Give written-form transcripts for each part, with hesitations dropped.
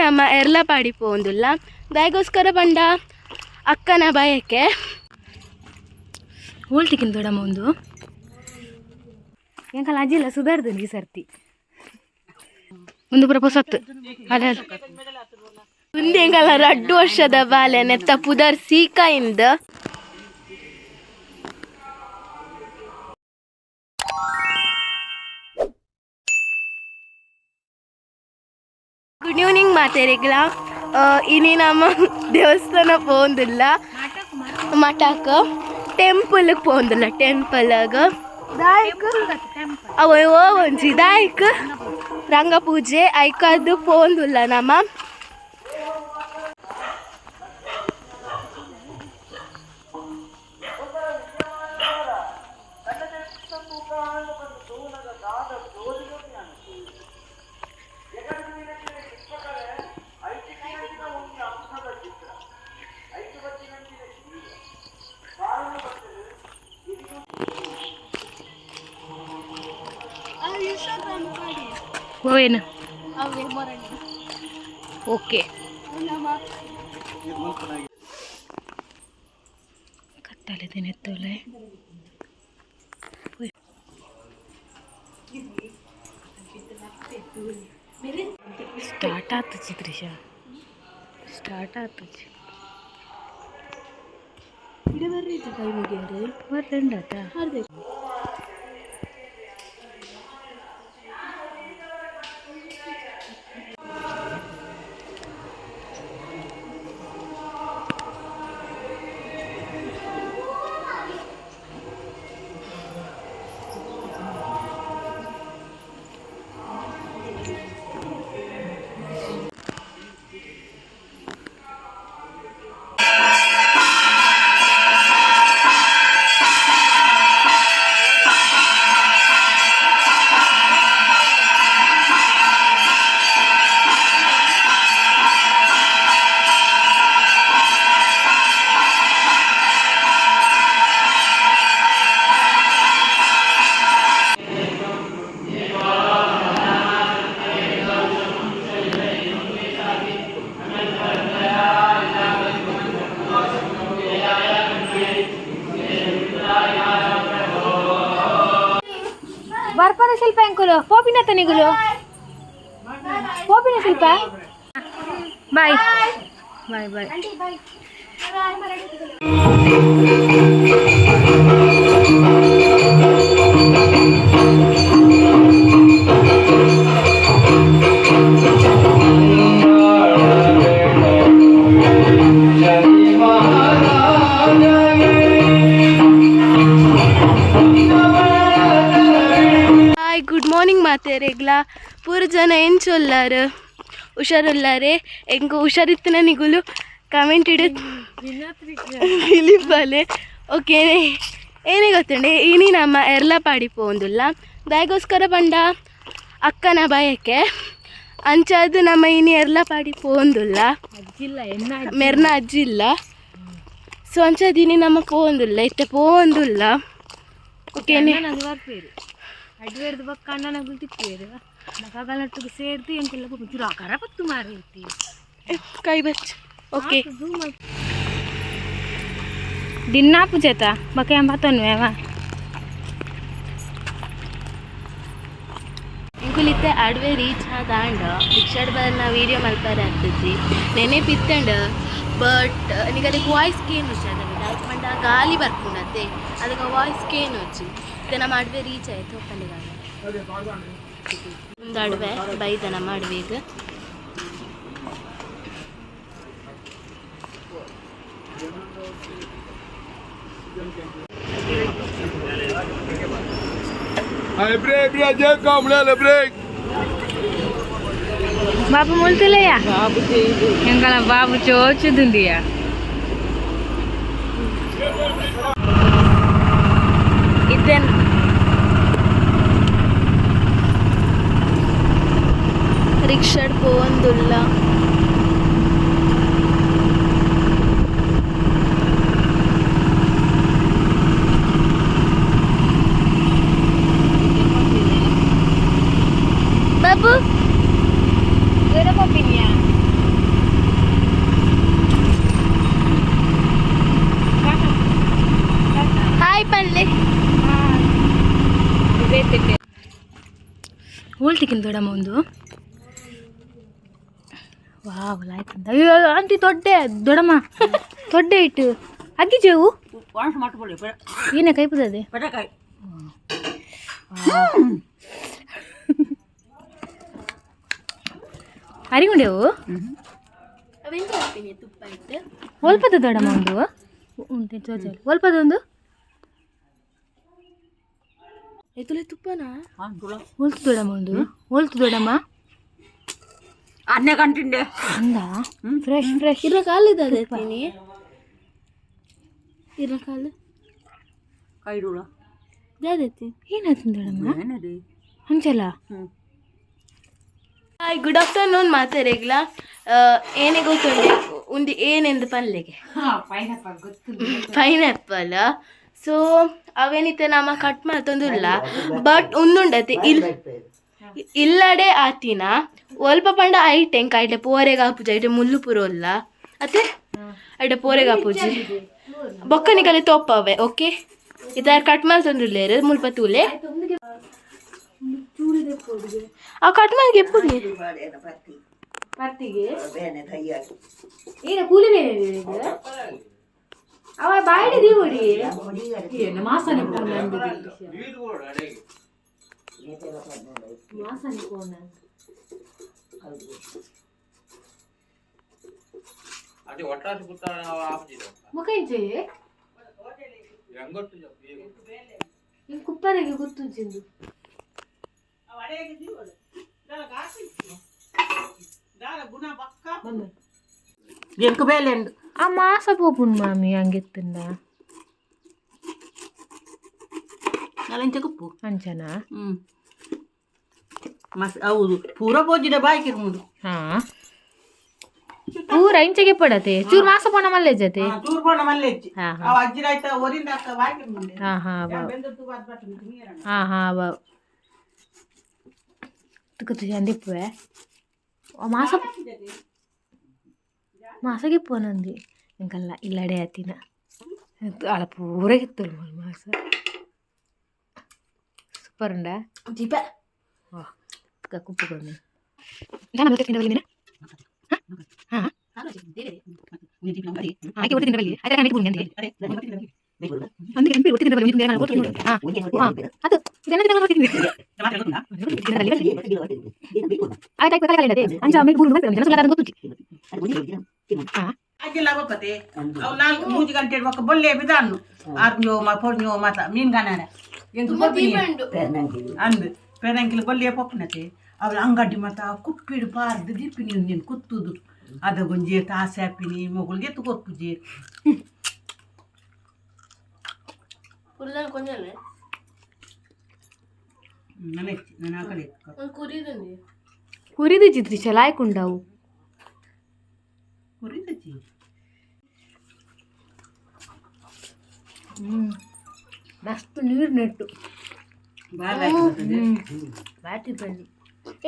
ನಮ್ಮ ಎರ್ಲಪಾಡಿ ಪೋಂದುಲ್ಲ ದಾಯಗೋಸ್ಕರ ಪಂಡ ಅಕ್ಕನ ಬಯಕೆ ಓಲ್ಟಿಕಿನ ದೊಡಮ್ಮ ಒಂದು ಎಂಕಲ ಅಜ್ಜಿಲ್ಲ ಸುಧಾರ್ದು ಈ ಸರ್ತಿ ಒಂದು ಪುರ ಪೊಸತ್ತು ಅಲ್ಲ ಅಲ್ಲ. ಉಂದೆಂಗಲ ರಡ್ಡು ವರ್ಷದ ಬಾಲೆ ನೆತ್ತ ಪುದರ್ ಸೀಕ ಇಂದ. ಗುಡ್ ಈವ್ನಿಂಗ್ ಮಾತೇರಿಗ್ಲ. ಇನಿ ನಮ್ಮ ದೇವಸ್ಥಾನ ಪೋಂದಿಲ್ಲ, ಮಠಕ್ ಟೆಂಪಲ್ ಪೋಂದಿಲ್ಲ. ಟೆಂಪಲ್ಗ ಅವ ಒಂಜಿ ದಾಯಕ್ ರಂಗ ಪೂಜೆ ಐಕದ್ದು ಪೋಂದುಲ್ಲ ನಮ್ಮ. ಓ ಏನು? ಓಕೆ, ಕತ್ತಲಿದೆ ನೆತ್ತೋಲೆ. ಸ್ಟಾರ್ಟ್ ಆತು ಚಿತ್ರಿಷ, ಸ್ಟಾರ್ಟ್ ಆತು. ಕೈ ಮುಗಿಯರು. ಬರ್ರಂಡಾತ. ಬರ್ಪದ ಶಿಲ್ಪ ಎಂಕುಲು ಪೋಪಿನ ತನಿಗುಲು ಪೋಪಿನ Shilpa. Bye bye bye. Hi, good morning ಮಾತೇರೆಗ್ಲ. ಪೂರ ಜನ ಎಂಚೊಲ್ಲಾರು? ಹುಷಾರುಲ್ಲಾರೆ? ಎಂಕ್ ಹುಷಾರಿತ್ತಿನ ನಿಗುಲು ಕಮೆಂಟ್ ಇಡು ಫಿಲಿಪಲೆ. ಓಕೆ, ಏನೇ ಗೊತ್ತುಂಡೆ, ಇನಿ ನಮ್ಮ ಎರ್ಲಪಾಡಿ ಪೋಂದುಲ್ಲ. ದಾಯಗೋಸ್ಕರ ಪಂಡ ಅಕ್ಕನ ಬಯಕೆ ಅಂಚಾದು ನಮ್ಮ ಇನಿ ಎರ್ಲಪಾಡಿ ಪೋಂದುಲ್ಲ. ಅಜ್ಜಿಲ್ಲ ಎನ್ನ. ಮೆರ್ನ ಅಜ್ಜಿ ಇಲ್ಲ. ಸೊ ಅಂಚಾದ್ ಇನಿ ನಮ್ಮ ಪೋಂದುಲ್ಲ, ಇತ್ತೆ ಪೋಂದುಲ್ಲ. ಓಕೆ. ಬರ್ಪೇರು ಅಡ್ವೇರ್ದು ಬಕ್ಕ ಅಣ್ಣನ ತಿಪ್ಪೇರು ಮಗಲట్టుకు ಸೇರ್ದು ಎಂಕೆಲ್ಲ ಕರ ಪತ್ತು ಮಾರಿ. ಕೈ ಬಚ್. ಓಕೆ. ದಿನ್ನಾ ಪೂಜೆತ ಬಕ್ಕ ಎಂಬತ್ತೊನ್ವೆ ಅವ. ಎಂಕುಲಿತ್ತೆ ಅಡ್ವೆ ರೀಚ್ ಆದಾಂಡ. ರಿಕ್ಷಾಡ್ ಬರನ ವೀಡಿಯೋ ಮಲ್ಪರೆ ಆಗ್ತದೆ ನೆನೆಪಿತ್ತಂಡ. ಬಟ್ ನಿಗಲಿಗೆ ವಾಯ್ಸ್ ಕೇನು ಹುಷಾರಾಗಿದೆ ಪಂಡ ಗಾಲಿ ಬರ್ಪುಂಡತ್ತೆ, ಅದಕ್ಕೆ ವಾಯ್ಸ್ ಕೇನು ಹಚ್ಚಿ. ಇತ್ತೆ ನಮ್ಮ ಅಡ್ವೆ ರೀಚ್ ಆಯ್ತು. ಒಪ್ಪಲಿಗ ಒಂದು ಅಡ್ವೆ ಬೈದ ನಮ್ಮ ಅಡ್ವೆಗೆ. ಬಾಬು ಮುಲ್ತಿಲ್ಲಯ್ಯ ಎಂಕಲ ಬಾಬು ಚೋಚುದುಂಡಿಯ. ಇತ್ತೆ ರಿಕ್ಷಾಡ್ ಪೋವೊಂದುಲ್ಲ. ಬಾಬು. ಪೋಪಿನಿಯಾ? ಓಲ್ತಿಕ್ಕಿನ ದೊಡ್ಡಮ್ಮ ಒಂದು ವಾವ್ ಲಾಯ್ಕಂತ. ಅಯ್ಯೋ ಆಂಟಿ, ದೊಡ್ಡೆ ದೊಡ್ಡಮ್ಮ, ದೊಡ್ಡ ಇಟ್ಟು ಅಗ್ಗಿ ಜೇವು. ಏನೇ ಕೈಪುತ್ತದೆ? ಅರಿಗುಂಡೆವು. ಅವೆಂತ ಹಾಕ್ತೀನಿ ತುಪ್ಪ ಇಟ್ಟು. ಒಲ್ಪದ ದೊಡ್ಡಮ್ಮ ಒಂದು ಉಂಟು ಚೋಚಲ್ ಒಲ್ಪದ ಒಂದು. ಎತ್ತುಲೆ ತುಪ್ಪನಾ? ಒಲ್ತು ದೊಡ್ಡಮ್ಮ ಒಂದು, ಒಲ್ತು ದೊಡ್ಡಮ್ಮ. ಅನ್ಯ ಗಂಟಿಂಡೆ. ಅಂದ ಫ್ರೆಶ್ ಫ್ರೆಶ್. ಇರ ಕಾಲು ಎತ್ತೀನಿ, ಇರ ಕಾಲು. ಕೈಡುಳ. ದಾದೆತ್ತಿ. ಏನಾಯ್ತು ದೊಡ್ಡಮ್ಮ? ಏನದು? ಅಂಚಲ. ಹಾಯ್, ಗುಡ್ ಆಫ್ಟರ್ನೂನ್ ಮಾತಾಡೇಗ್ಲ. ಏನೇ ಗೊತ್ತುಂಡೆ ಒಂದು ಏನೆಂದು ಪನ್ಲೆಗೆ ಪೈನಾಪಲ್. ಸೊ ಅವೇನಿತ್ತೆ ನಮ್ಮ ಕಟ್ ಮಲ್ತೊಂದುಲ್ಲ, ಬಟ್ ಒಂದುಂಡತೆ ಇಲ್ ಇಲ್ಲಡೆ ಆತಿನ ಒಲ್ಪ ಪಂಡ ಐಟೆ ಎಂಕ ಐಟೆ ಪೋರೆಗ್ ಆಪುಜಿ, ಐಟೆ ಮುಳ್ಳು ಪೂರ ಉಲ್ಲ ಅತ್ತೆ, ಐಟೆ ಪೋರೆಗ್ ಆಪುಜಿ. ಬೊಕ್ಕನಿಗಲೆ ತೋಪವೆ. ಓಕೆ, ಇದಾರ ಕಟ್ ಮಲ್ತೊಂದುಲ್ಲೇರು ಮುಲ್ಪ ತೂಲೆ. ಆ ಕಟ್ ಮಲ್ಗೆ ಎಪ್ಪುಡಿ. ಪತ್ತಿಗೆ ಏನ ಕೂಲಿ ಬೇರೆ ಅವ ಬಾಯಿಡೆ ದೀವಡಿ. ಮಾಸನೆ ಮಾಸನೆ ಕೋಣ. ಮುಖ ಇಂಚೆ ಕುಪ್ಪರೆಗೆ ಗೊತ್ತುಂಚಿಂದು. ಎಂಕ್ ಬೇಲೆ. ಆ ಮಾಸ ಪೋಪುಂಡು ಮಾಮಿ ಹಂಗೆತ್ತಂಡ. ನಲಂಚ ಕುಪ್ಪು. ಅಂಚನಾ? ಹ್ಞೂ, ಮಸ್ ಹೌದು, ಪೂರ ಪೋಜಿಡ ಬಾಯ್ಕಿರ್ಮುಂಡು. ಹಾ, ಪೂರ ಇಂಚೆಗೆ ಪಡತೆ, ಚೂರು ಮಾಸ ಪೋಣ ಮಲ್ಲೆ ಜತೆ. ಚೂರು ಪೋಣ ಮಲ್ಲೆಜ್ಜಿ. ಹಾ. ಅವ ಅಜ್ಜಿರ ಆಯ್ತಾ ಒರಿಂದ ಅಕ್ಕ ಬಾಯ್ಕಿರ್ಮುಂಡೆ. ಹಾ ಹಾ ಬಾವ್. ಹಾ ಹಾ ಬಾವ್, ತುಕು ಅಂದಿಪ್ಪುವೆ. ಮಾಸ ಮಾಸಗೆ ಪೋನಂದಿ ಎಂಕಲ್ಲ ಇಲ್ಲಡೆ ಆತಿನ ಅಳ ಪೂರ ಕಿತ್ತೋಳು ಮಾಸ. ಸೂಪರ್ ಉಂಡಾ? ದೀಪ. ಕುಪ್ಪುಕೊಂಡು. ಅಜ್ಜಿಲ್ಲ ಬಪ್ಪತೆ ಅವು ನಾಲ್ಕು ಮೂಜಿ ಗಂಟೆ ಒಕ್ಕ ಬೊಲ್ಲೆ ಬಿದಾನು ಆರ್ನ್ಯೋ ಮಾ ಪೊರ್ನ್ಯೋ ಮಾತ ಮೀನ್ ಗಾನಾರ ಎಂಕ್ ಅಂದ್ ಪೆರಂಕಿಲ್ ಬೊಲ್ಲೆ ಪೊಪ್ಪನತೆ. ಅವಳು ಅಂಗಡಿ ಮಾತ ಕುಪ್ಪಿಡು ಪಾರ್ದು ದಿಪ್ಪಿನಿ ನೀನು ಕುತ್ತುದು ಅದ ಗುಂಜಿ ತಾಸೆ ಹಾಪಿನಿ ಮೊಗುಲ್ಗೆ ಕೊರ್ಪುಜಿ. ಕುರ್ದಾನ ಕೊಂಜನೆ. ನನ್ನ ನನ್ನ ಆಕಳಿ. ಒಂದು ಕುರಿದುಂಡಿ. ಕುರಿದು ಚಿತ್ರಿ ಚಲಾಯ್ಕೊಂಡವು. ಕುರಿದಚಿ. ಮಸ್ತ್ ನೀರು ನೆಟ್ಟು. ಬಾಳ. ಬ್ಯಾಟಿ ಬನ್ನಿ.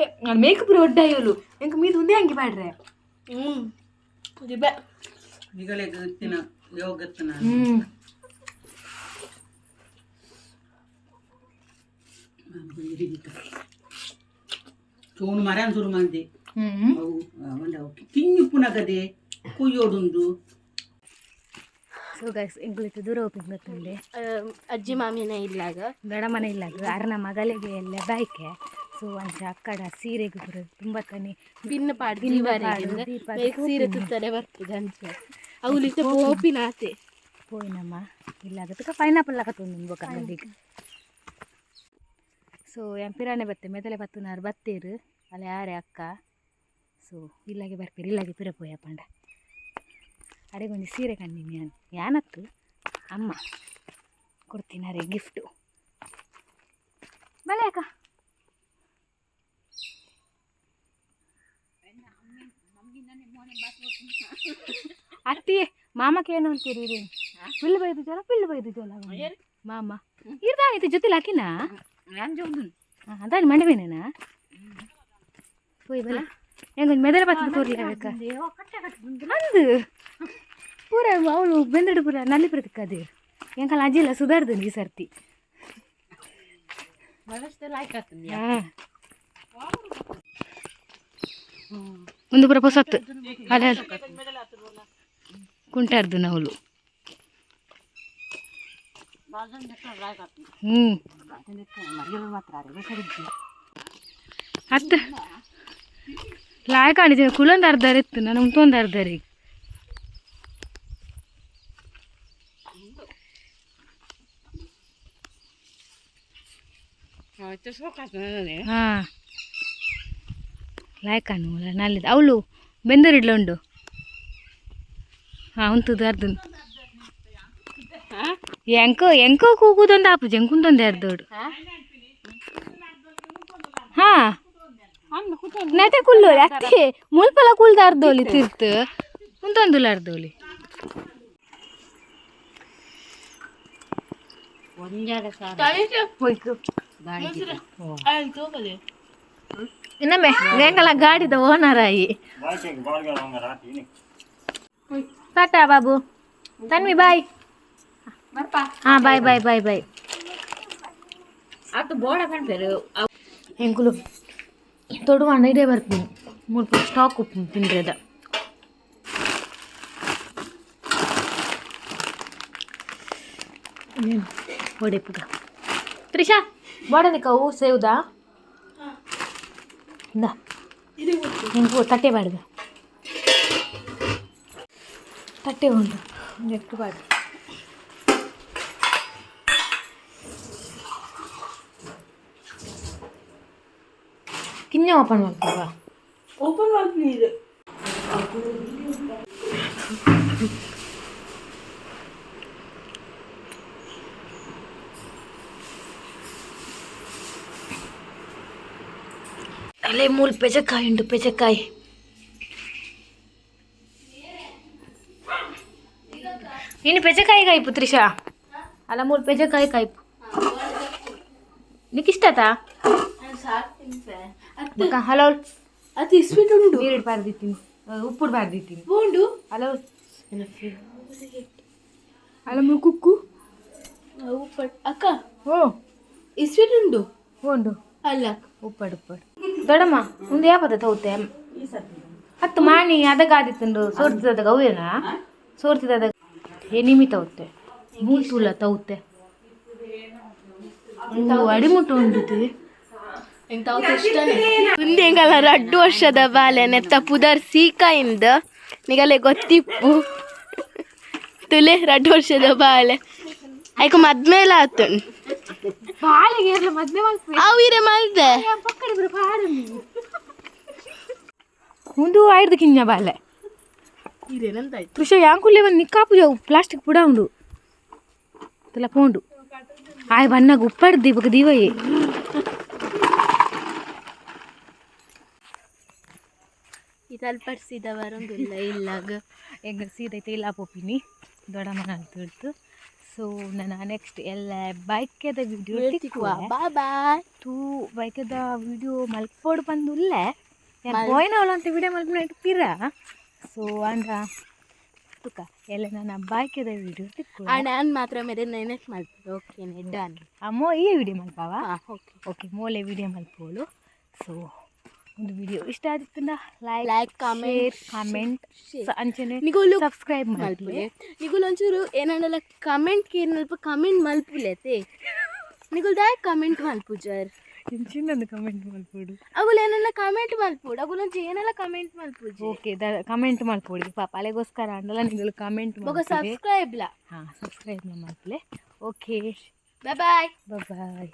ಏ, ನಾನು ಮೇಕಪ್ ಒಡ್ಡ ಇವಳು ಎಂಕ ಮೀದು ಒಂದೇ ಹಂಗೆ ಬ್ಯಾಡ್ರೆ. ಹ್ಞೂ, ದೀಪ. ಈಗಲೇ ಗೊತ್ತಿನ ಯೋಗತ್ತಿನ. ಹ್ಞೂ. ಚೂನು ಮರ ಶುರು ಮಂದಿ. ಹ್ಞೂ. ಅವು ಒಂದು ಕಿഞ്ഞು ಪುನಗದೆ ಕುಯ್ಯೋಡುಂದು. ಸೊ ಗೈಸ್, ಎಂಕುಲಿತ್ತು ದೂರ ಹೋಗ್ಬೇಕು. ಅಜ್ಜಿ ಮಾಮಿನ ಇಲ್ಲಾಗ. ದೊಡ್ಡ ಮನೆ ಇಲ್ಲ, ಅರನ ಮಗಳಿಗೆ ಎಲ್ಲ ಬೈಕೆ. ಸೊ ಅಂಚ ಅಕ್ಕಡ ಸೀರೆಗೆ ಪೂರ ತುಂಬ ತನಿ. ಬಿನ್ನ ಪಾಡ್. ಬಿನ್ನ ಪಾಡು, ದೀಪ. ಸೀರೆ ತುತ್ತಾರೆ ಬರ್ತದೆ ಅಂಚ ಅವಲಿತ್ತ ಪೋಪಿನಾತೆ. ಪೋಯಿನಮ್ಮ ಇಲ್ಲ ಅದಕ್ಕೆ ಪೈನಾಪಲ್ ಹಾಕತ್ತೊಂದು ಬೊಕ್ಕ. ಸೊ ಪಿರಾಣೆ ಬತ್ತೆ ಮೆದಲೆ ಬತ್ತುನಾರು ಬತ್ತೇರು ಅಲ್ಲ ಯಾರೇ ಅಕ್ಕ. ಸೊ ಇಲ್ಲಾಗೆ ಬರ್ಪೇರು, ಇಲ್ಲಾಗೆ ಪಿರ ಪೋಯ ಪಂಡ ಅಡೆಗೊಂಜಿ ಸೀರೆ ಕಂಡಿನಿ ಯಾನ್ ಯಾನತ್ತು ಅಮ್ಮ ಕೊಡ್ತೀನಾರೆ ಗಿಫ್ಟು. ಬಲೆ ಅಕ್ಕ. ಅತ್ತಿ ಮಾಮಕ್ಕೆ ಏನು ಅಂತೀರಿ? ಪಿಲ್ಲು ಬೈದು ಜೋಲ, ಪಿಲ್ಲು ಬೈದು ಜೋಲ ಮಾಮ ಇರ್ದಾನಿತ್ತು ಜೊತೆಲಿ ಹಾಕಿನಾ. ಅದಾನಿ ಮಂಡವೇನೇನಾ? ಪೋಯ್ ಬಲ ಹೆಂಗೊಂದು ಮೆದಲ ಬತ್ತದ ಕೊರ್ಲಿ ಬೇಕಾ ಅಂದು ಪೂರ ಅವಳು ಬೆಂದಡು ಪೂರ ನಲ್ಲಿ ಪ್ರತಿಕ್ಕದು ಎಂಕಲ್ಲ ಅಜ್ಜಿಲ್ಲ ಸುಧಾರ್ದು ಈ ಸರ್ತಿ. ಹಾಂ. ಒಂದು ಪುರ ಪೊಸತ್ತು ಅಲ್ಲ ಕುಂಟಾರ್ದು ನವಲು. ಅತ್ತ ಲಾಯಕ ಕಾಣಿದ್ದೀನಿ ಕುಲೊಂದು ಅರ್ಧ ಇತ್ತು ನಾನು ಉಂಟೊಂದು ಅರ್ಧ ರೀ. ಹಾಂ ಲಾಯ್ಕಾನು ನಲ್ಲಿದ ಅವಳು ಬೆಂದೂರಿಡ್ಲ ಉಂಡು. ಹಾಂ ಉಂತುದು ಅರ್ಧನ್ ಎಂಕೋ ಎಂಕೋ ಕೂಗುದೊಂದು ಆಪುಜಿ ಎಂಕುಂದೊಂದು ಅರ್ಧೋಡು. ಹಾಂ ನೆಟೆ ಕುಲ್ಲೋಲಿ ಅತ್ತೆ ಮುಲ್ಪಲ ಕುಲ್ದ ಅರ್ಧೋಲಿ ತಿರ್ತು ಉಂತೊಂದುಲ ಅರ್ಧೋಲಿ. ಹೋಯ್ತು ಇನ್ನೊಮ್ಮೆ ಎಂಕಲ ಗಾಡಿದ ಓನರ್ ಆಯಿ. ಟಾಟಾ ಬಾಬು ತನ್ವಿ ಬಾಯ್. ಹಾಂ ಬಾಯ್ ಬಾಯ್ ಬಾಯ್ ಬಾಯ್. ಎಂಕುಲು ತೊಡುವಾಣ ಇಡೇ ಬರ್ತೀನಿ ಮುಲ್ಪ ಸ್ಟಾಕ್ ಉಪ್ಪು ತಿಂದ್ರದ. ಒಡೆಪುಗ ತ್ರಿಷಾ ಬಾಡನಿಕ ಹೂ ಸೇವುದಾ ಇಂದ ನಿಂಗೆ ತಟ್ಟೆ ಬಾಡ್ದ ತಟ್ಟೆ ಉಂಟು ನೆಟ್ಟು ಬಾಡು. ಕಿನ್ನೆ ಓಪನ್ ಮಾಡ್ತೀವಾ? ಓಪನ್ ಮಾಡ್ತೀನಿ. ಅಲ್ಲೇ ಮೂಲ ಪೆಜಕಾಯಿ ಉಂಟು ಪೆಜಕಾಯಿ. ನೀನು ಪೆಜಕಾಯಿ ಕಾಯ್ಪು ತ್ರಿಷಾ ಅಲ್ಲ ಮೂಲ ಪೆಜಕಾಯಿ ಕಾಯ್ಪು ನಿಕ್ ಇಷ್ಟತಾ? ಹಲೋ. ಅದು ಸ್ವೀಟ್ ಉಂಡು. ನೀರು ಬಾರ್ದಿತ್ತೀನಿ ಉಪ್ಪು ಬಾರ್ದಿತ್ತೀನಿ. ಉಂಡು. ಹಲೋ ಅಲ್ಲ ಮೂರು ಕುಕ್ಕು. ಉಪ್ಪಟ್ಟು ಅಕ್ಕ. ಓ. ಈ ಸ್ವೀಟ್ ಉಂಡು. ಉಂಡು. ಅಲ್ಲ. ಉಪ್ಪಡು ಉಪ್ಪಡು ದೊಡಮ್ಮ ಒಂದು ಯಾಪದ ತೌತೆ ಹತ್ತು ಮಾಣಿ ಅದಗಾದಿತ್ತಂಡು ಸೋರ್ತಿದಾಗ ಅವೇನಾ ಸೋರ್ತಿದಾಗ ಎನಿಮಿ ತೌತೆ ಮೂತುಲ ತೌತೆ ಅಡಿಮುಟ್ಟು ಉಂಡಿತು. ಉಂದೆಂಗಲ ರಡ್ಡು ವರ್ಷದ ಬಾಲೆ ನೆತ್ತ ಪುದರ್ ಸೀಕಾಯಿಂದ ನಿಗಲೆ ಗೊತ್ತಿಪ್ಪು ತುಲೆ ರಡ್ಡು ವರ್ಷದ ಬಾಲೆ ಐಕ ಮದ್ಮೇಲ ಆತುನ್. ಬಾಳೆಗೆ ಏರ್ಲ ಮದ್ವೆ ಮಲ್ಪೆ. ಅವು ಇರೆ ಮಲ್ದೆ. ಉಂದು ಆಯ್ದು ಕಿಂಜ ಬಾಲೆ ಕೃಷಿ ಯಾಂಕುಲೆ ಒಂದು ನಿಕ್ಕಾಪು ಪ್ಲಾಸ್ಟಿಕ್ ಪುಡ ಉಂಡು ತುಲ ಪೋಂಡು ಆಯ್ ಬನ್ನಾಗ ಉಪ್ಪಾಡ್ದು ಇವಾಗ ದೀವಯ್ಯ. ಈ ತಲ್ಪಡ್ಸಿದ ಬರಂಗಿಲ್ಲ ಇಲ್ಲಾಗ. ಎಂಗ ಸೀದೈತೆ ಇಲ್ಲ ಪೋಪಿನಿ ದೊಡ್ಡಮ್ಮನ ಅಂತ ಹೇಳ್ತು. ಸೊ ನನ್ನ ನೆಕ್ಸ್ಟ್ ಎಲ್ಲ ಬೈಕೆದ ವಿಡಿಯೋ. Boy boy. ತೂ ಬೈಕೆದ ವಿಡಿಯೋ ಮಲ್ಪೋಡು ಬಂದುಲ್ಲೆ ಪೋಯಿನವಳು ಅಂತ ವಿಡಿಯೋ ಮಲ್ಪನ ಇಟ್ತೀರ. ಸೊ ಅಂದ್ರ ತುಕ ಎಲ್ಲ ನನ್ನ ಬೈಕೆದ ವಿಡಿಯೋ ತಿಕ್ಕು. ನಾನು ಮಾತ್ರ ಮೇರೆ ನೆನಪು ಮಲ್ಪು. Okay done. ಅಮ್ಮೋ ಈ ವಿಡಿಯೋ ಮಲ್ಪಾವ. ಓಕೆ. ಓಕೆ ಮೋಲೆ ವಿಡಿಯೋ ಮಲ್ಪೋಳು. ಸೊ ಒಂದು ವಿಡಿಯೋ ಇಷ್ಟ ಆದಿತ್ತಂದ ಲೈಕ್ ಲೈಕ್ ಕಾಮೆಂಟ್ ಕಾಮೆಂಟ್ ಅಂಚನೆ ನಿಗುಲು ಸಬ್ಸ್ಕ್ರೈಬ್ ಮಲ್ಪುಲೆ. ನಿಗುಲು ಒಂಚೂರು ಏನಂಡಲ ಕಮೆಂಟ್ ಕೇನಲ್ಪ ಕಮೆಂಟ್ ಮಲ್ಪುಲೆತೆ. ನಿಗುಲು ದಾಯ ಕಮೆಂಟ್ ಮಲ್ಪುಜರ್? ಇಂಚಿನೊಂದು ಕಮೆಂಟ್ ಮಲ್ಪೋಡು. ಅಗುಲು ಏನಲ್ಲ ಕಮೆಂಟ್ ಮಲ್ಪೋಡು. ಅಗುಲು ಒಂಚು ಏನೆಲ್ಲ ಕಮೆಂಟ್ ಮಲ್ಪುಜಿ. ಓಕೆ ಕಮೆಂಟ್ ಮಲ್ಪೋಡಿ ಪಾಪ ಅಲೆಗೋಸ್ಕರ ಅಂಡಲ ನಿಗುಲು ಕಮೆಂಟ್ ಬೊಕ ಸಬ್ಸ್ಕ್ರೈಬ್ ಲಾ. ಹಾಂ ಸಬ್ಸ್ಕ್ರೈಬ್ ಮಲ್ಪಲೆ. ಓಕೆ. Bye bye. ಬಾಯ್.